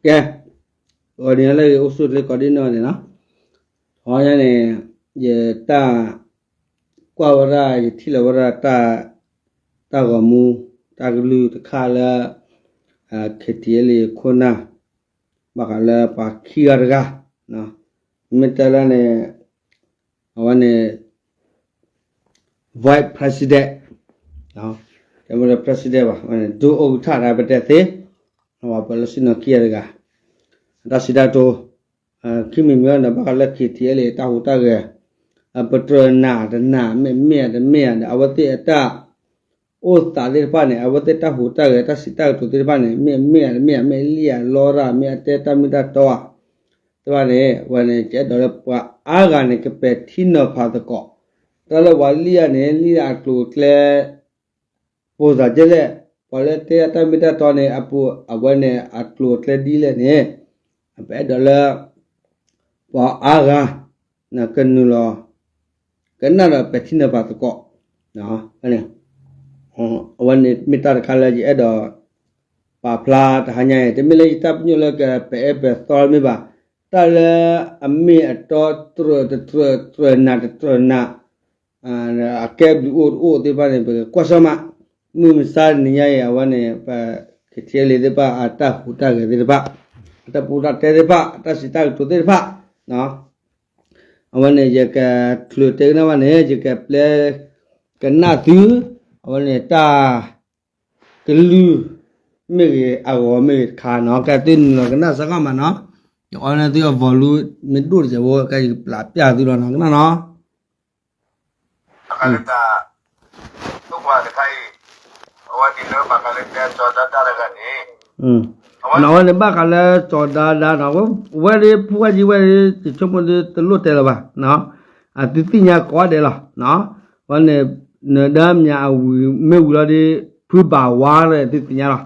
ကဲ, ဂီၤနံၤလၢအဂ့ၤ အိၣ်ဆူၣ်ချ့ကိးဒံနီၢ်န့ၣ်လီၤ. အဃိန့ၣ် ယတၢ်ကွၢ်ဝဲဒၣ် ယထံၣ်လီၤဝဲဒၣ် တၢ်ဂီၤမူ တၢ်ကလုၢ်တခါလၢ KTLA ခိၣ်နၢ် ဘၣ်ဃးလၢပှၤခံဂၤတဂၤ မ့ၢ်တဲလၢန့ၣ် အဝဲန့ၣ် vice president, တဲမ့ၢ်လၢ president ဘၣ်, ဒုဥက္ကဋ္ဌ တၢ်ပတဲသ့, ပှၤလၢစံၣ်နီၤခံဂၤတဂၤ, တၢ်စံးတၢ်ကတိၤ ခံမံၤမံၤန့ၣ် ဘၣ်ဃးလၢ KTLA တၢ်ဟူးတၢ်ဂဲၤ, ပတြၢၤနၤတနၤ မ့ၢ်မ့ၢ်တမ့ၢ်ဧါဒီး အဝဲသ့ၣ်အတၢ်အိၣ်သးသ့ၣ်တဖၣ်န့ၣ် အဝဲသ့ၣ်တၢ်ဟူးတၢ်ဂဲၤ တၢ်စံးတၢ်ကတိၤသ့ၣ်တဖၣ်န့ၣ် မ့ၢ်မ့ၢ်တမ့ၢ်ဧါ, မ့ၢ်လံၣ်အလီတၢ် မ့ၢ်အတဲတၢ်မ့ၢ်တၢ်တီဧါ သ့ၣ်တဖၣ်န့ၣ် အဝဲန့ၣ် ယအဲၣ်ဒိးလၢပှၤအါဂၤန့ၣ် ကပဲာ်ထံနီၤဖးသကိး, တၢ်လၢပှၤလံၣ်အါန့ၣ် လံၣ်အကျိၤအကျဲ ပိာ်သးဒ်လဲၣ်, ပှၤလၢတဲတၢ်မ့ၢ်တၢ်တီန့ၣ် အပူၤ အဝဲန့ၣ် အကျိၤအကျဲဒ်လဲၣ်န့ၣ် ပအဲၣ်ဒိးလၢ ပှၤအါဂၤ ကနုာ်လီၤ ကနၣ်ဒီးပဲာ်ထံနီၤဖးသကိး, အဝဲန့ၣ်မ့ၢ်တၢ်တခါလၢယအဲၣ်ဒိး ပာ်ဖျါတဟါညါအံၤ တမ့ၢ်လၢယတၢ်ပညိၣ်လၢကပဲာ်အၢပဲာ်သီမ့ၢ်ဘၣ်, တၢ်လၢအမ့ၢ်အတီတြၢၤတတြၢၤ တတြၢၤနၤတတြၢၤနၤ အကဲဘျုးအိၣ်တအိၣ်သ့ၣ်တဖၣ်န့ၣ် ပကကွၢ်ဆၢၣ်မး, မုၢ်မဆါတနံၤညါအံၤ အဝဲန့ၣ် ပ KTLA သ့ၣ်တဖၣ် အတၢ်ဟူးတၢ်ဂဲၤသ့ၣ်တဖၣ်, အတၢ်ပူတၢ်တဲသ့ၣ်တဖၣ်, အတၢ်စံးတၢ်ကတိၤသ့ၣ်တဖၣ်, အဝဲန့ၣ် ယကချုးတဲကနၣ်ဘၣ်န့ၣ် ယကပျဲ ကနၣ်သု, အဝဲန့ၣ်တၢ် ကလုၢ်မ့ၢ်ဂ့ၤ အဂီၤမ့ၢ်ဂ့ၤတခါနီၤ, ကဲသုနုာ်လီၤကနၣ်စ့ၢ်ကီးမးနီၤ, ယအီန့ၢ်သုအ volume မ့ၢ်ဒိၣ်တစဲးဖိ ကဲယကပျးပျၢ်သုလီၤနီၤ ကနၣ်နီၤ. အဝဲန့ၣ် ဘၣ်ဃးလၢကၠီၤဒါဒါတဂၤန့ၣ်, အဝဲန့ၣ်ဘၣ်ဃးလၢကၠီၤဒါဒါနီၤ, ဝဲဒၣ်ဖုဝဲကံဝဲဒၣ် ယဆိကမိၣ်ဒ်တလိၣ်တဲလၢၤဘၣ်, အသုသ့ၣ်ညါကိးဂၤဒဲးလီၤ, အဝဲန့ၣ် နၢၤဒါမၠးအဝံၤမ့ၢ်ဝံၤလီၤဒီး ဖုဘၣ်ဝါဒီးသုသ့ၣ်ညါလီ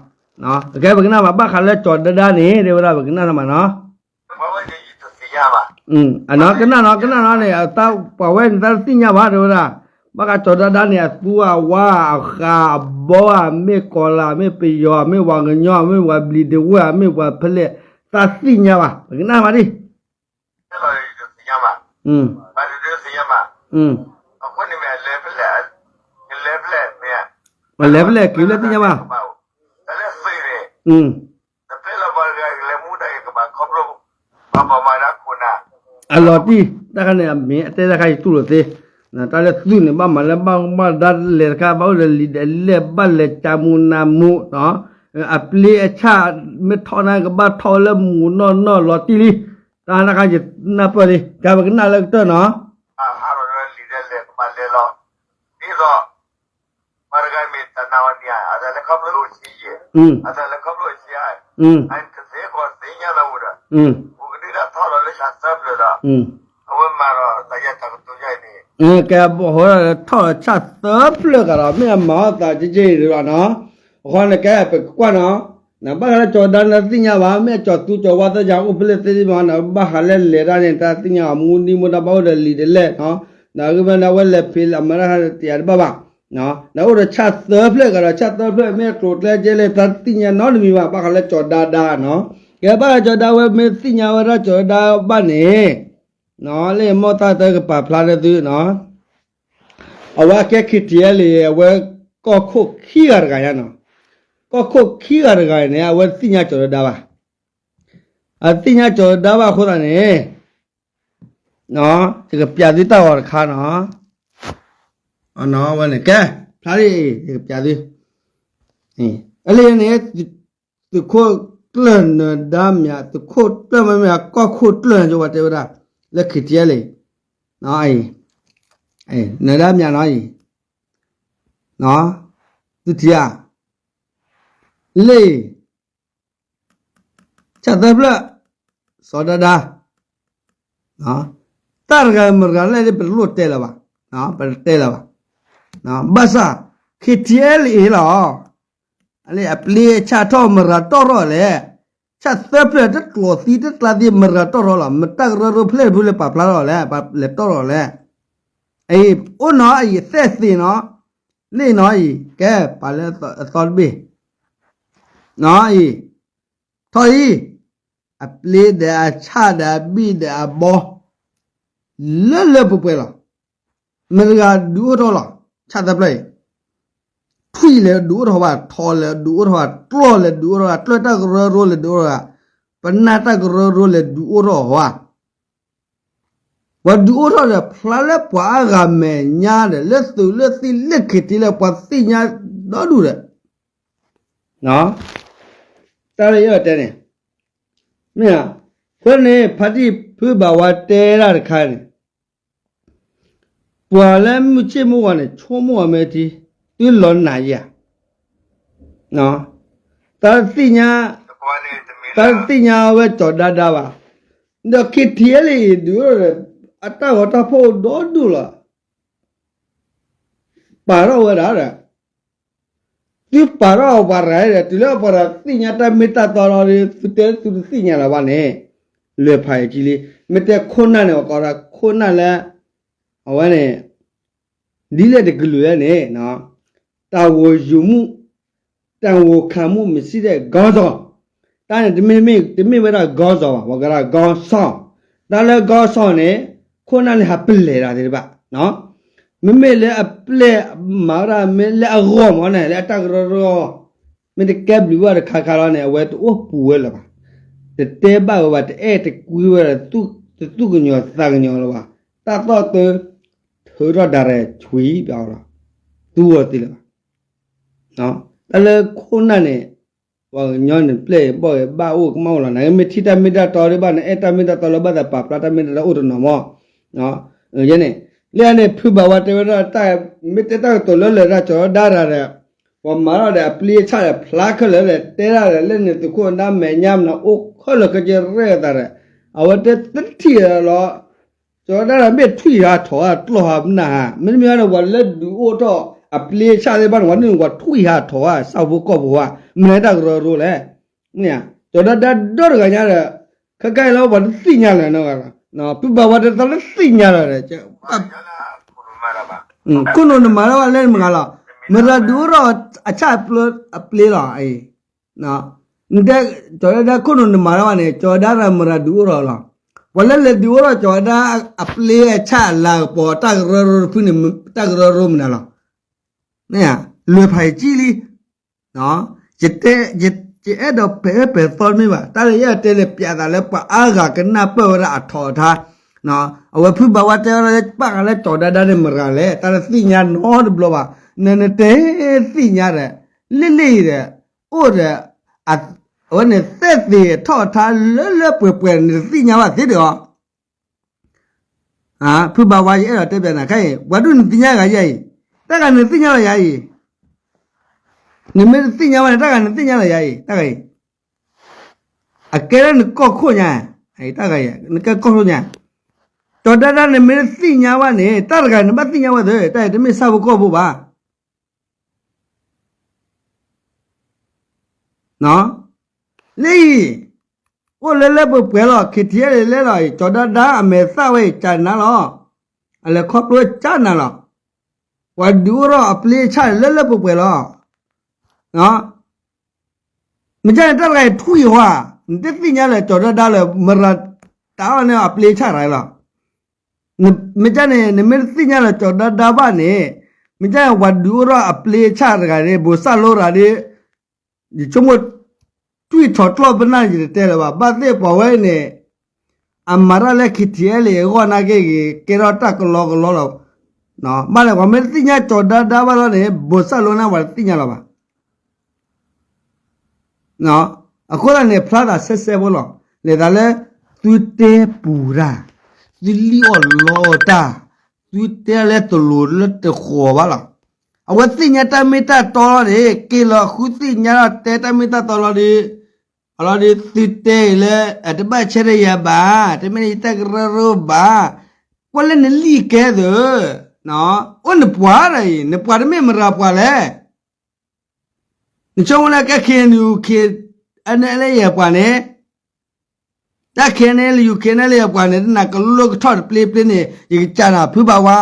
ၤ, ကဲပကနၣ်ဘၣ် ဘၣ်ဃးလၢကၠီၤဒါဒါန့ၣ် တဲဝဲဒၣ်ပကနၣ်နီၤမးနီၤ ကနၣ်နီၤ ကနၣ်နီၤန့ၣ် အတၢ်ပှၤဝဲန့ၣ် တၢ်တသ့ၣ်ညါဘၣ် တဲဝဲဒၣ်, ဘၣ်ဃးကၠီၤဒါဒါန့ၣ် အသူအဝါ အဃးအဘီဧါ မ့ၢ်ကီၤလၤ မ့ၢ်ပယီၤ မ့ၢ်ပှၤကညီ မ့ၢ်ပှၤဘျံးဒဝဲၢ် မ့ၢ်ပှၤဖဲလဲၣ် တၢ်သ့ၣ်ညါဘၣ် ပကနၣ်မးဒ် ပလဲၤဖဲလဲၣ်က့ၤဖဲလဲၣ်သ့ၣ်ညါဘၣ် အလီၤတံၢ် တၢ်ခါန့ၣ် အမ့ၢ်အတဲတၢ်ခါယတူၢ်လိာ်သ့, တၢ်လၢသုးန့ၣ် ဘၣ်မၤလၢဘၣ်ဘၣ်ဒါလဲၤတခါ ဘၣ်အိၣ်ဒီးလံာ်ဒလဲၣ် ဘၣ်လဲၤကၢမူနၢမူ, အပျ့အဆၣ် မ့ၢ်ထီၣ်န့ၣ်ကဘၣ်ထီၣ်လၢမူနီၢ်နီၢ်လီၤတံၢ်လံ, တၢ်နခါယနၢ်ပၢၢ်လံ ကဲပကနၣ်လၢကတၢၢ်နီၤ လံာ်ဒလဲၣ် ပှၤတဂၤမ့ၢ်တနာ်ဝဲန့ၣ် အသးလၢခီဖျိအိၣ်ဆံးယဲၢ်, အသးလၢခီဖျိအိၣ်ဆံးဧါ, တသ့ကီးသ့ၣ်ညါလီၤဝဲဒီး, ပကဒုးတၢ်ထီၣ်လီၤလၢဆၣ်သၢဖျၢၣ်ဒီး, အဝဲမၤဒီးသးယဲၢ်တၢ်ကတိၤယဲၢ်န့ၣ်, ကဲဘၣ်ဃးထီၣ်လီၤဆၣ်သၢဖျၢၣ်ကဒီး မ့ၢ်အမၤအီၣ်သးကက့ၢ်အံၤလီၤနီၤ, အဃိန့ၣ်ကဲပကကွၢ်နီၤ, ဘၣ်ဃးလၢကၠီၤဒါနၤသ့ၣ်ညါဘၣ် မ့ၢ်အကၠီၤသူကၠီၤဝါသၢယၤအိၣ်ဖဲလဲၣ်သ့ၣ်မးနီၤ ဘၣ်ဃးလၢလဲၤတၢ်န့ၣ် တၢ်သ့ၣ်ညါအီၤ မူဒံမူဒါဘၣ်အိၣ်ဒီးလံာ်ဒလဲၣ်နီၤ ဒီးဂ့ၢ်မ့ၢ်န့ၣ် အဝဲလဲၤဖံးလၢအမၤတၢ်တယၤတဘၣ်ဘၣ်, ဒီးအိၣ်ဒီးဆၣ်သၢဖျၢၣ်ကဒီး ဆၣ်သၢဖျၢၣ်မ့ၢ်အကျိၤကျဲကဲလဲၣ် တၢ်သ့ၣ်ညါနီတမံၤဘၣ် ဘၣ်ဃးလၢကၠီၤဒါဒါနီၤ, ကဲဘၣ်ဃးကၠီၤဒါဝဲမ့ၢ်သ့ၣ်ညါဝဲဒၣ်ကၠီၤဒါဘၣ်န့ၣ်, လၢယမိၢ်သၣ်သၢကပာ်ဖျါလၢသုနီၤ အဝဲအကဲ KTLA အဝဲကီၢ်ခိၣ်ခံဂၤတဂၤညါနီၤ, ကီၢ်ခိၣ်ခံဂၤတဂၤန့ၣ် အဝဲတသ့ၣ်ညါကၠီၤဒါဒါဘၣ်, အတသ့ၣ်ညါကၠီၤဒါဒါဘၣ်အဃိသတးန့ၣ်, ယကပျးသုတၢ်ဂီၤတခါနီၤ, ဝဲန့ၣ်ကဲ, ဖျါလံ, ယကပျးသု, အလံန့ၣ်, သုးခိၣ်ကျၢၢ်နၢၤဒါမၠး သုးခိၣ်ကျၢၢ်မ့မ့ၢ် ကီၢ်ခိၣ်ကျၢၢ်န့ၣ် ယဝဲတဲဝဲဒၣ်, လၢ KTLA နၢၤဒါမၠးနီၤအံၤ, သုထံၣ်ဧါ, လၢ ဆၣ်သၢဖျၢၣ်, စီၤဒါဒါ, တၢ်တဂၤမတၤတဂၤလဲၣ် ပတလိၣ်တဲလၢၤဘၣ်, ပတတဲလၢၤဘၣ်, ဘၣ်ဆၣ် KTLA လီၤ, အပျ့အဆၣ်ထီၣ်မတၤတဂၤတီၣ်ထီၣ်လဲၣ်, ဆၣ်သၢဖျၢၣ်တကျိၤသံတကျါသံမတၤတဂၤတီၣ်ထီၣ်လီၤ, မတၤကရၢကရိဖဲလဲၣ်တဖုလဲၣ်ပာ်ဖျါထီၣ်လဲၣ်, လဲၤတီၣ်ထီၣ်လဲၣ်, အံၤ အိၣ်နီၤအံၤ သဲၣ်သ့ၣ်နီၤ, လၢနီၤအံၤ ကဲ ပာ်လၢအသီတဘ့ၣ်, နီၤအံၤ, ထီၣ်အံၤ, အပျ့ဒီးအဆၣ်ဒီးအဘံၣ်ဒီးအဘီ လၢလၢပှဲၤပှဲၤလီၤ. မတၤတဂၤဒုးအိၣ်ထီၣ်လီၤ ဆၣ်သၢဖျၢၣ်အံၤ, ထွံၣ်လဲၤဒုးအိၣ်ထီၣ်ဘၣ်, ထိးလဲၤဒုးအိၣ်ထီၣ်ဘၣ်, ကျီၢ်လဲၤဒုးအိၣ်ထီၣ်ဘၣ်, ကျၢၢ်တၢ်ကရၢကရိလဲၤဒုးအိၣ်ထီၣ်ဘၣ်, ပနၢ်တၢ်ကရၢကရိလဲၤဒုးအိၣ်ထီၣ်ဘၣ်. ပှၤဒုးအိၣ်ထီၣ်ဒီးဖျါလၢပှၤအါဂၤမဲာ်ညါဒီး လၢသုးလၢသံလၢခံထံလၢပှၤသ့ၣ်ညါဒီဒူၣ်ဒီး တၢ်လၢယအဲၣ်ဒိးတဲန့ၣ်, မ့ၢ်ဧါ, အဃိန့ၣ် ဖါတံၢ်ဖုဘၣ်ဝါတဲဒၣ်တခါန့ၣ်, ပှၤလၢမုၢ်ဆ့ၣ်မုၢ်ဂီၤန့ၣ် ဆိကမိၣ်အီၤမ့ၢ်ထံ, သုလီၤနၤယၤ, တၢ်သ့ၣ်ညါ, တၢ်သ့ၣ်ညါဝဲကၠီၤဒါဒါဘၣ်, ဒီး ခံထံလၢအံၤ ဒုးအိၣ်ဒီး အတၢ်ဂီၤတၢ်ဖီၣ်အိၣ်ဒီဒူၣ်လီၤ. ပာ်ထီၣ်ဝဲဒၣ်ဒီး သုပာ်ထီၣ်အပှၤရၤဒီး တုၤလၢအပှၤရၤသ့ၣ်ညါတၢ်မ့ၢ်တၢ်တီလီၤဒီး သုတဲသုတသ့ၣ်ညါလၢၤဘၣ်န့ၣ်, လွဲၢ်ဖးယံာ်ကံလံ. မ့ၢ်တဲခိၣ်နၢ်န့ၣ် ပကိးဒၣ်ခိၣ်နၢ်လၢ အဝဲန့ၣ် ဒ်လဲၣ်တကလုာ်လဲၣ်န့ၣ်, တၢ်ဂိၢ်ယိၤမူၣ်, တၢ်ဂိၢ်ခးမူၣ်မစံးဒဲး ခေါင်းဆောင်, တၢ်န့ၣ်တမ့ၢ်တမ့ၢ်ဝဲဒၣ် ခေါင်းဆောင် ဘၣ်, ပှၤကရၢ ခေါင်းဆောင်, တၢ်လၢ ခေါင်းဆောင် န့ၣ် ခိၣ်နၢ်လၢဟးပလဲၤတၢ်သ့ၣ်တဖၣ်, မ့မ့ၢ်လၢအပျဲၢ်မၤဝဲဒၣ် မ့ၢ်လၢအဂီၢ်မးန့ၣ် လၢအတၢ်ကရၢကရိ မ့ၢ်တကဲဘျုးဘၣ်တခါခါလီၤန့ၣ် အဝဲတအိၣ်ပူၤဝဲလၢၤဘၣ်. တတဲဘၣ်ဝဲဘၣ်, တအဲၣ်တကွံဝဲဒီး တသူၣ်ကညီၤသးကညီၤလၢၤဘၣ်. တၢ်သီၣ်တၢ် ထုးထီၣ်ဒၣ်ရဲၣ်ဆွံပၠီလီၤ, သူဝဲသ့လၢၤဘၣ်. တၢ်လၢခိၣ်နၢ်န့ၣ် ပှၤကညီန့ၣ် ပျဲၢ်ဘီၣ်ဘၣ်အိၣ်ကမၣ်အိၣ်လီၤ. နမ့ၢ်ထံၣ်တၢ်မ့ၢ်တၢ်တီဒ်ဘၣ် နအဲၣ်တၢ်မ့ၢ်တၢ်တီလၢၤဘၣ်သး ပာ်ဖျါတၢ်မ့ၢ်တၢ်တီအိၣ်တနီၤမး. ယဲန့ၣ်, လၢန့ၣ် ဖုဘၣ်ဝါတဲဝဲဒၣ်တၢ်, မ့ၢ်တဲတၢ်ကတိၤလၢလၢာ်တၢ်ကၠီၤဒါရၤဒီး ပှၤမၤထီၣ်ဒီးအပျ့အဆၣ်ဒီး ဖျါခဲလၢာ်ဒီး တဲဒၣ်ဒီး လၢန့ၣ်သုးခိၣ်နၢ်မဲာ်ညါမနုၤ အိၣ်ခဲလၢာ်ခဲဆ့ရဲၣ်သးဒီး အဝဲတဲတထံၣ်လီၤ. ကၠီၤဒါရၤမ့ၢ်ထွံၣ်ဟးထီၣ်ဟးကျီၢ်ဟးပနၢ်ဟး မ့တမ့ၢ်ဘၣ်န့ၣ် ပှၤလၢဒုးအိၣ်ထီၣ်အပျ့အဆၣ်သ့ၣ်တဖၣ်န့ၣ် ပှၤန့ၣ်ပှၤထွံၣ်ဟးထီၣ်ဟး ဆၣ်ဖိကီၢ်ဖိဟး မနုၤတၢ်ကရၢကရိလဲၣ်. ကၠီၤဒါဒါဒီတဂၤညါဒီး ခဲကနံၣ်အံၤလၢပှၤတသ့ၣ်ညါလၢၤနီတဂၤလီၤ. ဖုဘၣ်ဝါတဲသးလၢသ့ၣ်ညါလီၤဒီး ခိၣ်နူာ်နမၤထီၣ်ဘၣ်လၢနမတၤလီၤ. မရၤဒုးအိၣ်ထီၣ်အဆၣ်အပျ့လီၤ. နတဲ ကၠီၤဒါဒါ ခိၣ်နူာ်နမၤထီၣ်ဘၣ်န့ၣ် ကၠီၤဒါရၤမရၤဒုးအိၣ်ထီၣ်လီၤ. ပှၤလၢလဲၤဒုးအိၣ်ထီၣ်ကၠီၤဒါအပျ့အဆၣ်အလၤကပီၤတၢ်ကရၢကရိတဖုန့ၣ် တၢ်ကရၢကရိမနုၤလီၤ. လွဲၢ်ဖးယံာ်ကံလံ. ယအဲၣ်ဒိးပဲာ်အၢပဲာ်သီတမ့ၢ်ဘၣ်. တၢ်လၢယအဲၣ်ဒိးတဲလဲၤပျးသးလၢပှၤအါဂၤကနၢ်ပၢၢ်ဝဲဒၣ်အထီၣ်အထါ. အဝဲဖုဘၣ်ဝါတဲဝဲဒၣ်လၢပာ်ဃာ်လၢကၠီၤဒါဒါန့ၣ်မရၤလဲၣ်. တၢ်လၢသ့ၣ်ညါနီတဘျီဘၣ်. နနတဲသ့ၣ်ညါဒီး လ့ၣ်လ့ၣ်အံၤဒီး အိၣ်ဒီး အဝဲန့ၣ်သ့ၣ်သ့ၣ်ထီၣ်ထါလၢလၢပှဲၤပှဲၤ နတသ့ၣ်ညါဘၣ်သ့ဒံးအီၤ. ဖုဘၣ်ဝါ ယအဲၣ်ဒိးတဲပျးနၤခဲအံၤ ပှၤဒုးနသ့ၣ်ညါဂၤယဲအံၤ, တၢ်ဂၤနသ့ၣ်ညါလီၤယၤအံၤ, နမ့ၢ်တသ့ၣ်ညါဘၣ်န့ၣ် တၢ်ဂၤနသ့ၣ်ညါလီၤယၤအံၤ, တၢ်ဂၤအံၤ, အကဲလၢနကီၢ်ခိၣ်ညါ, တၢ်ဂၤအံၤ နကဲကီၢ်ခိၣ်ညါ, ကၠီၤဒါဒါနမ့ၢ်တသ့ၣ်ညါဘၣ်န့ၣ် တၢ်တဂၤနဘၣ်သ့ၣ်ညါဝဲသ့, တၢ်အံၤတမ့ၢ်ဆၣ်ဖိကီၢ်ဖိဘၣ်. လၢအံၤ အိၣ်လၢလၢပှဲၤပှဲၤလီၤ. ခံထံၣ်အံၤလဲၤလီၤအံၤ ကၠီၤဒါဒါအမဲာ်သၣ်ဝဲအံၤ ကၠးနၤလီၤ. အလဲၤခီဖျိကၠးနၤလီၤ. ပှၤဒုးအိၣ်ထီၣ်အပျ့အဆၣ်လၢလၢပှဲၤပှဲၤလီၤ. မ့ၢ်ကၠၢ်န့ၣ် တၢ်တဂၤအံၤထွံၣ်ဟီဧါ, နတသ့ၣ်ညါလၢၤ ကၠီၤဒါဒါလၢၤ မရၤတၢ်အီၣ်န့ၣ်အပျ့အဆၣ်တဂၤလီၤ. မ့ၢ်ကၠၢ်န့ၣ် နမ့ၢ်တသ့ၣ်ညါလၢၤ ကၠီၤဒါဒါဘၣ်န့ၣ်, မ့ၢ်ကၠၢ်န့ၣ် ပှၤဒုးအိၣ်ထီၣ်အပျ့အဆၣ်တဂၤန့ၣ် ဘိၣ်စၣ်လိရၤဒ် ယဆိကမိၣ် ထွံၣ်ထီၣ်ကျီၢ်ပနၢ်ယတတဲလၢၤဘၣ်, ဘၣ်သ့ၣ်ပှၤဝဲန့ၣ် အမၤတၢ်လၢ ခံထံၣ်အံၤ အဂီၢ်နာ်က့ဂ့ၤ ကဲထီၣ်တၢ်ကလီကလီလီၤ. ဘၣ်လဲၣ် ပှၤမ့ၢ်တသ့ၣ်ညါကၠီၤဒါဒါဘၣ်လီၤန့ၣ် ဘိၣ်စၣ်လိန့ၢ်ပှၤတသ့ၣ်ညါလီၤဘၣ်. အဃိသတးန့ၣ် ဖျါသးဆဲဆဲဖိလီၤ. လဲၤသးလၢ သုတဲပူၤတၢ်, သုလံၣ်အီၣ်လီအီၣ်တၢ်, သုတဲလၢတလိၤလၢတဃီၤဘၣ်လီၤ. အဝဲသ့ၣ်ညါတၢ်မ့ၢ်တၢ်တီလီၤန့ၣ် က့ၤလီၤဃုသ့ၣ်ညါလီၤ တဲတၢ်မ့ၢ်တၢ်တီလီၤဒီး အလီၤဒီး သုတဲအံၤလၢ အတဘၣ်ဆၢထၢၣ်ယၤဘၣ်, တမ့ၢ်ယတၢ်ကရၢကရိဘၣ်, ကွၢ်လၢနလံၣ်ကဲသု, အိၣ်နပှၤဒီးအံၤ နပှၤတမ့ၢ်မရၤပှၤလဲၣ်. နဆိကမိၣ်လၢကဲ KNU KNLA အပှၤန့ၣ်, တၢ် KNLA KNLA အပှၤန့ၣ် တနၤကလိလိကထီၣ်တပျ့ပျ့န့ၣ် ယကစံးနၤဖုဘၣ်ဝါ,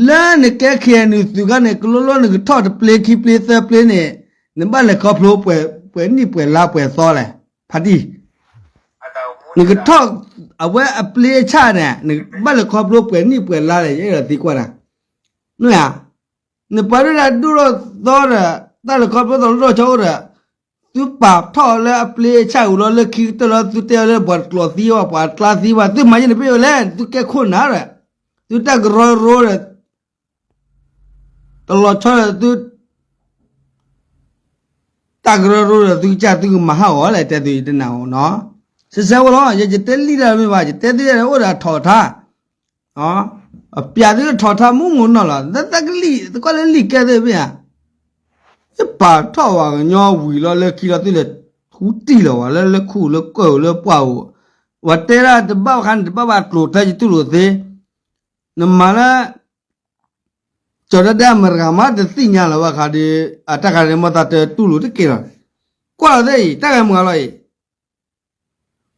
လၢနကဲ KNU သုးခါန့ၣ် ကလိလိနကထီၣ်တပျ့ခံပျ့သၢပျ့န့ၣ် နဘၣ်လဲၤခီဖျိပှဲၤနံၣ်ပှဲၤလါပှဲၤသီလဲၣ်, ဖါတံၢ်. နကထီၣ်အဝဲအပျ့အဆၣ်န့ၣ် နဘၣ်လဲၤခီဖျိပှဲၤနံၣ်ပှဲၤလါလဲၣ် ယအဲၣ်ဒိးသံကွၢ်နၤ, မ့ၢ်ဧါ, နပှၤဒိၣ်တၢ်ဒိၣ်ထီၣ်သီဒီး တၢ်လဲၤခီဖျိသီလၢထီၣ်ဆီအိၣ်ဒီး သုပာ်ထီၣ်လၢအပျ့အဆၣ်အူလီၤလၢခံကတၢၢ်လီၤ သုတဲလၢပှၤတကျိးသံဘၣ် ပှၤတကျါသံဘၣ် သုမၤယဲန့ၣ်ပ့ၢ်ဝဲလဲၣ် သုကဲခိၣ်နၢ်ဒီး သုတၢ်ကရၢကရိဒီး တလီၤဆီဒီးသု တၢ်ကရၢကရိဒီးသုကစၢ်သုကမၤဟးဂီၤလဲၣ် တဲသုယတနာ်အီၤနီၤ, စဲးစဲးဝဲလီၤ ယတဲလံတၢ်မ့ၢ်ဘၣ် ယတဲသုအိၣ်ဒီးအထီၣ်အထါ အပျးသုထီၣ်ထါမူမူနီၢ်လီၤ သကလံၣ် သကွၢ်လၢလံာ်ကဲသ့ၣ်မ့ၢ်ဧါ, ယပာ်ထီၣ်ဝဲကညီဝံၤလီၤလၢခံလီၤသုလဲၤထူတံၢ်လီၤဝဲလၢလၢခူၣ်လၢကၢၢ်လၢပှၢ်ဧိၤ, ဝဲတဲဒၣ်တဘၣ်ခါန့ၣ် တဘၣ်ဘၣ်ကျိၤထဲယတူၢ်လိာ်သ့, နမၤလၢ ကၠီၤဒၣ်ဒၣ်မတၤဂၤမးတသ့ၣ်ညါလၢၤဘၣ်ခါဒီး အတၢ်ခါန့ၣ် မ့ၢ်သးတတူၢ်လိာ်တက့ၢ်လီၤ, ကွၢ်လီၤသ့ၣ်အံၤ တၢ်ဂၤမုၢ်ဂၤလီၤ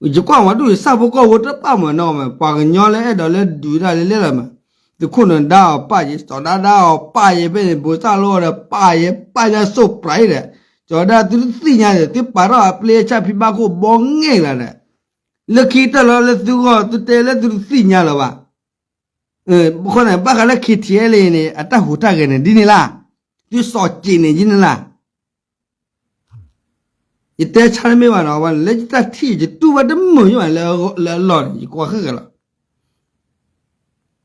အံၤ ယကွၢ်မၤဒူၣ်ယဆၣ်ဖိကီၢ်ဖိတပၣ်မးနီၤမး ပှၤကညီလၢအဲၣ်ဒိးလၢဒုးဒၣ်လဲာ်လဲၣ်လီၤမး, သုခိၣ်နၢၤဒါအီၤပၣ်ယဲ စီၤဒၣ်ဒၣ်အီၤပၣ်ယဲ ဖဲန့ၣ် ဘိၣ်စၢ်လီၤဒီးပၣ်ယဲ ပၣ်ညါစိၢ်ပြးအံၤဒီး, ကၠီၤဒၣ်သုတသ့ၣ်ညါဒီး သုပာ်ထီၣ်အပျ့အဆၣ်ဖံဘၣ်ခိၣ်ဘီငဲၢ်လၢၤဒီး, လၢခံကတၢၢ်လီၤလၢသုဂီၢ် သုတဲလၢသုတသ့ၣ်ညါလၢၤဘၣ် ဘၣ်ဃီန့ၣ် ဘၣ်ဃးလၢ KTLA န့ၣ် အတၢ်ဟူးတၢ်ဂဲၤန့ၣ်ဒ်န့ၣ်လၢ်, သုစီၤက့းန့ၣ်ဒ်န့ၣ်လၢ်, ယတဲဆါတမ့ၢ်ဘၣ်နီၤ လၢယတၢ်ထံၣ် ယတူၢ်ဘၣ်တမုာ်ယဘၣ်လၢအလီၢ်န့ၣ် ယကွၢ်ဃ့ၢ်ကလီၤ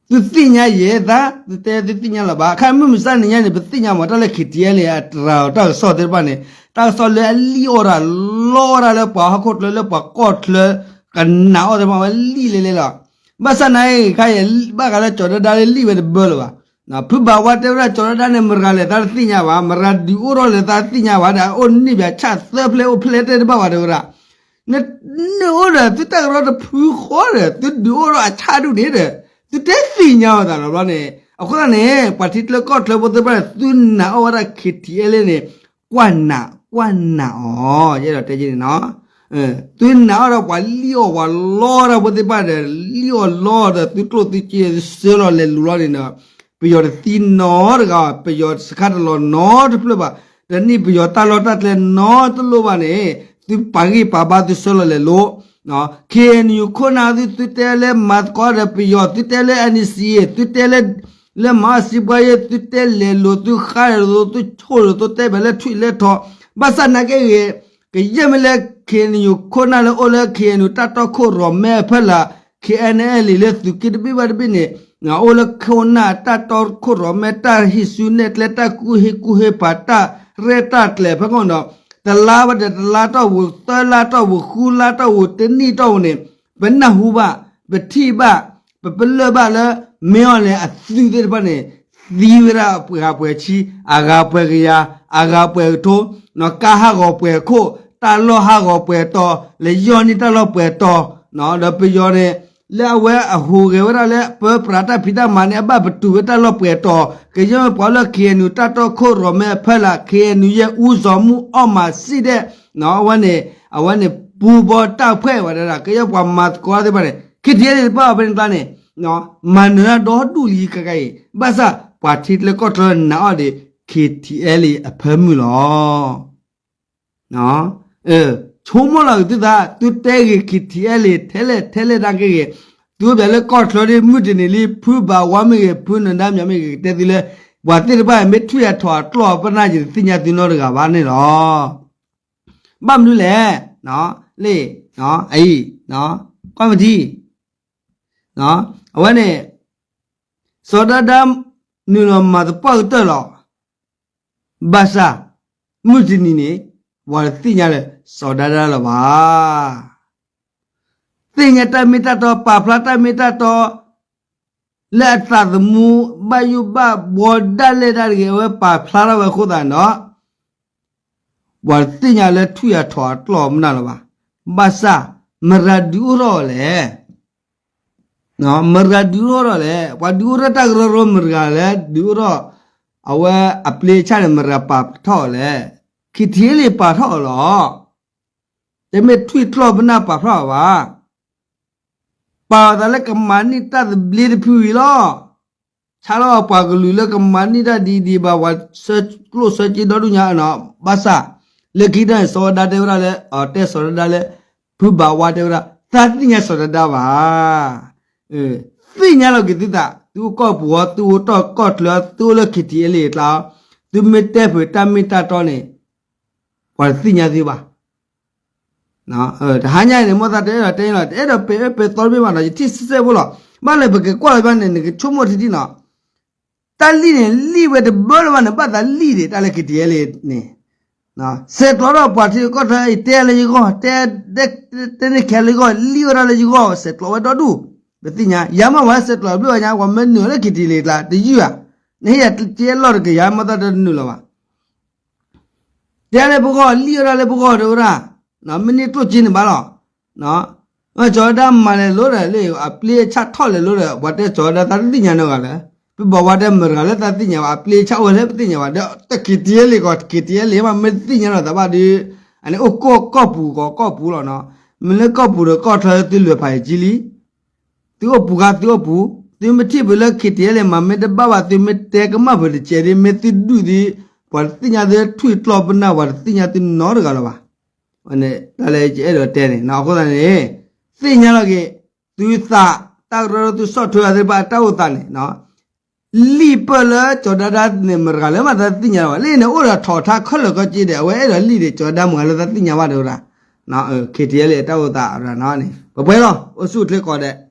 သုသ့ၣ်ညါယဲသး သုတဲသုသ့ၣ်ညါလၢၤဘၣ် အခါမုၢ်မဆါနံၤညါန့ၣ် ပသ့ၣ်ညါမးတၢ်လၢ KTLA အတရၤအီၤတၢ်ကစီၣ်သ့ၣ်တဖၣ်န့ၣ် တၢ်ကစီၣ်လၢအလံၣ်အီၣ်တၢ်လီအီၣ်တၢ်လၢပှၤဟီၣ်ခိၣ်ချၢလၢပှၤကီၢ်ချၢ ကနာ်အီၣ်သ့ၣ်တဖၣ်ဝဲလံၣ်လဲၤလဲၤလီၤ, ဘၣ်ဆၣ်နာ်အံၤခါအံၤ ဘၣ်ဃးလၢကၠီၤဒၣ်ဒၣ်လၢလံၣ်ဝဲတဘၢလၢၤဘၣ်, ဖုဘၣ်ဝါတဲဝဲဒၣ်ကၠီၤဒၣ်ဒၣ်န့ၣ် မတၤဂၤလဲၣ်သးတသ့ၣ်ညါဘၣ် မတၤဒုးအိၣ်ထီၣ်လဲၣ်သးတသ့ၣ်ညါဘၣ်ဒီး အအိၣ်န့ၢ်ဘၣ်ဆၣ်သၢဖျၢၣ်အိၣ်ဖျဲၣ်တဲတဘၣ်ဝဲတဲဝဲဒၣ် နအိၣ်ဒီးသုတၢ်ကရၢတဖုဃီဒီး သုဒုးအိၣ်ထီၣ်အဆၣ်ဒူၣ်န့ၣ်ဒီး သုတဲသ့ၣ်ညါအီၤသးလီၤဘျီန့ၣ် အဃိသတးန့ၣ် ပှၤထံချၢကီၢ်ချၢဖိသ့ၣ်တဖၣ်န့ၣ် သုနာ်အီၣ်ဝဲဒၣ် KTLA န့ၣ် ကွၢ်နာ်ကွၢ်နာ်အီၤ ယအဲၣ်ဒိးတဲက့ၤန့ၣ်နီၤ သုနာ်အီၣ်ဒီးပှၤလံၣ်အီၣ်ပှၤလီတၢ်ဖိသ့ၣ်တဖၣ်ဒီး လံၣ်အီၣ်လီဒီးသုကျိၣ်သုစ့ သုဆှၢလီၤလဲၤလူၤလီၤန့ၣ်ဒီး ပယီၤတသံနီတဂၤဘၣ် ပယီၤစခါတလီၤနီတဖျၢၣ်ဘၣ် တန့ၢ်ပယီၤတၢ်လီၢ်တၢ်ကျဲနီတလိၣ်ဘၣ်န့ၣ် သုပာ်ဂံၢ်ပာ်ဘါသုဆှၢလီၤလဲၤလူၤ KNU ခိၣ်နၢ်သု သုတဲလၢမၤသကိးဒီးပယီၤ သုတဲလၢ NCA သုတဲလၢ လၢမၤအီၣ်စံးပှၤယဲ သုတဲလဲၤလိာ် သုဃါလဲၤလိာ် သုဆိၣ်လိာ် သုတဲဘၣ်လၢထွံၣ်လၢထီ ဘၣ်ဆၣ်နာ်က့ဂ့ၤ ကယဲၢ်မ့ၢ်လၢ KNU ခိၣ်နၢ်လၢအိၣ်လၢ KNU တၢ်တီခိၣ်ရိၣ်မဲအဖီလာ် KNLA လၢသုးက့တဘ့ၣ်ဘၣ်တဘ့ၣ်န့ၣ် အိၣ်လၢခိၣ်နၢ်တၢ်တီခိၣ်ရိၣ်မဲ တၢ်ဟံးစုနဲၣ်ကျဲ တၢ်ကူၣ်ဟ့ၣ်ကူၣ်ဟ့ၣ်ဖး တၢ်ရဲၣ်တၢ်ကျဲၤဖဲခိၣ်ဒီး တလါဘၣ်ဒီးတလါတီၢ်ပူၤ သၢလါတီၢ်ပူၤ ဃုလါတီၢ်ပူၤ တနံၣ်တီၢ်ပူၤန့ၣ် ပနၢ်ဟူဘၣ် ပထံၣ်ဘၣ် ပပလၢၢ်ဘၣ်လၢ မ့ၢ်အီၤလဲၣ်အသုးသ့ၣ်တဖၣ်န့ၣ် သံဝဲဒၣ်ပှဲၤဂၤပှဲၤဆံ အဂၤပှဲၤကယၤ အဂၤပှဲၤကထိ ကါဟးဂီၤပှဲၤခိၣ် တၢ်လီၢ်ဟးဂီၤပှဲၤတီၤ လဲၤယီၢ်န့ၢ်တၢ်လီၢ်ပှဲၤတီၤ ဒီးပယီၤန့ၣ် လၢအဝဲအဟူးဂဲၤဝဲဒၣ်လၢ ပၢပြးတၢ်ဖံးတၢ်မၤန့ၣ် အဘၣ်ပတုာ်ဝဲတၢ်လီၢ်ပှဲၤတီၤ ကယဲၢ်မ့ၢ်ပှၤလၢ KNU တၢ်တီခိၣ်ရိၣ်မဲအဖီလာ် KNU ယဲၢ် ဦးဇော်မူ အောင်မင်စိတ် ဒဲး အဝဲန့ၣ် အဝဲန့ၣ် ပူဘီတၢ်ဖှဲၣ်ဝဲဒၣ် ကယဲၢ်ပှၤမၤသကိးသ့ၣ်တဖၣ်န့ၣ် KTLA တဖၣ်အဖဲန့ၣ်ကျါန့ၣ် မၤနၢၤတၢ်ဒီဒူၣ်လံခဲကနံၣ်အံၤ ဘၣ်ဆၣ်ပှၤထံချၢကီၢ်ချၢနာ်အီၤဒီး KTLA အဖၢမုၢ်လီၤ. ဆိကမိၣ်လီၤက့ၤသုသး သုတဲဂ့ၤ KTLA ထဲလဲၣ်ထဲလဲၣ်နာ်က့ဂ့ၤ သုအိၣ်ပှဲၤလၢကီၢ်ချၢဒ်မုၢ်တနံၤလံ ဖုဘၣ်ဝါမ့ၢ်ဂ့ၤ ဖုနၢၤဒါမ့ၢ်ဂ့ၤ ကတဲသုလၢ ပှၤသ့ၣ်တဖၣ်မ့ၢ်ထွံၣ်အထီၣ်အကျီၢ်ပနၢ် ယတသ့ၣ်ညါသုနီတဂၤဘၣ်န့ၣ်လီၤ. ဘၣ်မနုၤလဲၣ် လ့ၣ် အအံၤ ကွၢ်မ့ၢ်ထံ အဝဲန့ၣ် စီၤဒၤဒၤ နုာ်လီၤမၤသပှၢ်ကတၢၢ်လီၤ. ဘၣ်ဆၣ် မုၢ်တနံၤန့ၣ် ပှၤတသ့ၣ်ညါလၢစီၤဒၤဒၤလၢၤဘၣ်. သ့ၣ်ညါတၢ်မ့ၢ်တၢ်တီ ပာ်ဖျါတၢ်မ့ၢ်တၢ်တီ လၢအသးသမူ ဘၣ်ယိၣ်ဘၣ်ဘှီဒၣ်လဲၣ်ဒၣ်တဂ့ၤ အဝဲပာ်ဖျါထီၣ်ဝဲအဃိသတးဒီး ပှၤတသ့ၣ်ညါလၢထွံၣ်အထီၣ်အကျီၢ်မနုၤလၢၤဘၣ်. ဘၣ်ဆၣ် မတၤဒုးအိၣ်ထီၣ်အီၤလဲၣ်. မတၤဒုးအိၣ်ထီၣ်လဲၣ်. ပှၤဒုးအိၣ်ထီၣ်တၢ်ကရၢကရိမတၤတဂၤလဲၣ် ဒုးအိၣ်ထီၣ် အဝဲအပျ့ၤဆၣ်န့ၣ် မတၤပာ်ထီၣ်အီၤလဲၣ်. KTLA ပာ်ထီၣ်အီၤလီၤ. တမ့ၢ်ထွံၣ်ကျီၢ်ပနၢ်ပာ်ဖျါအီၤဘၣ်. ပာ်အသးလၢကမၤန့ၢ်တၢ်သဘျ့တဖုအံၤလီၤ. ဆါလီၤပှၤကလုာ်လၢကမၤန့ၢ်တၢ်ဒ်အံၤဒ်အံၤဘၣ် ပှၤဆှၢကျိၣ်ဆှၢစ့ဒီဒူၣ်ညါနီၤ ဘၣ်ဆၣ် လၢခံတၢၢ်န့ၣ် စီၤဝဲဒၣ်တဲဝဲဒၣ်လၢ အတဲစီၤဝဲဒၣ်လၢ ဖုဘၣ်ဝါတဲဝဲဒၣ် တသ့ၣ်ညါစီၤဒၤဒါဘၣ်. သ့ၣ်ညါလီၤက့ၤသုသး, သုအိၣ်ကီၢ်ပူၤအီၤ, သုအိၣ်တီၢ်ကီၢ်ချၢအီၤ, သုအိၣ်လၢ KTLA အကျါအီၤ, သုမ့ၢ်တဲဖုးတၢ်မ့ၢ်တၢ်တီန့ၣ် ပှၤတသ့ၣ်ညါသုဘၣ်. တဟါညါအံၤန့ၣ် မိၢ်သးတအဲၣ်ဒိးတဲလီၤ, တအဲၣ်ဒိးပဲာ်အၢပဲာ်သီတဘ့ၣ်ဘၣ်နီၤ, ယထံၣ်စဲစဲဖိလီၤ. ဘၣ်လဲၣ် ပကကွၢ်လီၤဘၣ်န့ၣ် နကဆိကမိၣ်ထံထံနီၤ. တၢ်လံၣ်န့ၣ် လံၣ်ဝဲတဘၢလၢၤဘၣ်န့ၣ် ဘၣ်သးလံၣ်ဒံး တၢ်လၢ KTLA န့ၣ် ဆဲးကျိးထီၣ်ပှၤထံကီၢ်ထၢအံၤ တဲလၢယဂီၢ်, တဲ တဲန့ၢ်ခဲလၢာ်ယဂီၢ်, လံၣ်ဝဲဒၣ်လၢယဂီၢ်, ဆဲးကျိးဝဲဒီဒူၣ်, ပသ့ၣ်ညါ, ယၤမ့ၢ်ပှၤဆဲးကျိးဘျုးအညါ ပှၤမ့ၢ်နုာ်လၢ KTLA အကျါ တယုၢ်ဧါ, နဟ့ၣ်ယၤက့လီၢ်တကယၤ မိၢ်သးတနုာ်လီၤဘၣ်. တဲလၢပဂီၢ် လံၣ်ဝဲဒၣ်လၢပဂီၢ်တဲဝဲဒၣ်, မ့ၢ်န့ၢ်ကျိၣ်စ့န့ၣ်ဘၣ်လီၤ. စီၤဒၤဒါမၤလဲၤလိၤဒီး လၢအပျ့ၤဆၣ်ထီၣ်လဲၤလိၤဒီး ပှၤတဲစီၤဒၤဒါသးတသ့ၣ်ညါနီတဂၤလၢၤ, ပဘၣ်ပှၤတဲမတၤတဂၤလၢသးသ့ၣ်ညါဘၣ်, အပျ့ၤဆၣ်အိၣ်ဝဲလၢပသ့ၣ်ညါဘၣ်, ဒီးတ KTLA ကီး KTLA မး မ့ၢ်တသ့ၣ်ညါဒီးသးဘၣ်ဒီး အန့ၣ်အိၣ်ကီၢ်ကီၢ်ပူၤကီးကီၢ်ပူၤလီၤနီၤ. မ့ၢ်လၢကီၢ်ပူၤဒီးကီၢ်ချၢသုလဲၤဖးယံာ်ကံလံ သုအိၣ်ပူၤခါသုအိၣ်ပူၤ, သုမ့ၢ်ထံၣ်ဖုးလၢ KTLA မၤမ့ၢ်တဘၣ်ဘၣ် သုမ့ၢ်တဲကမၣ်ဖုးတစဲးဒ် မ့ၢ်သုဒုၣ်ဒ် ပှၤတသ့ၣ်ညါသုထွံၣ်ကျီၢ်ပနၢ် ပှၤတသ့ၣ်ညါသုနီတဂၤလၢၤဘၣ်. တၢ်လၢယအဲၣ်ဒိးတဲန့ၣ် အဃိသတးန့ၣ် သ့ၣ်ညါလီၤက့ၤ သုသး တၢ်ကရၢကရိသုဆီၣ်ထွဲအသ့ၣ်တဖၣ်အတၢ်အိၣ်သးန့ၣ် လံၣ်ပၢၢ်လၢစီၤဒၤဒါန့ၣ် မတၤတဂၤလၢမးသးသ့ၣ်ညါလီၤဘၣ်. လၢန့ၣ်အိၣ်ဒီးထိးထါခဲလၢာ်ခဲဆ့ဒီး အဝဲအဲၣ်ဒိးလံၣ်ဒီး စီၤဒၤဒါမတၤတဂၤလၢသးသ့ၣ်ညါဘၣ်တဲဝဲဒၣ်, KTLA အတၢ်အိၣ်သးရၤနီၤန့ၣ် ပပှဲၤလီၤ အိၣ်ဆူၣ်အိၣ်ချ့ကိးဂၤဒဲး.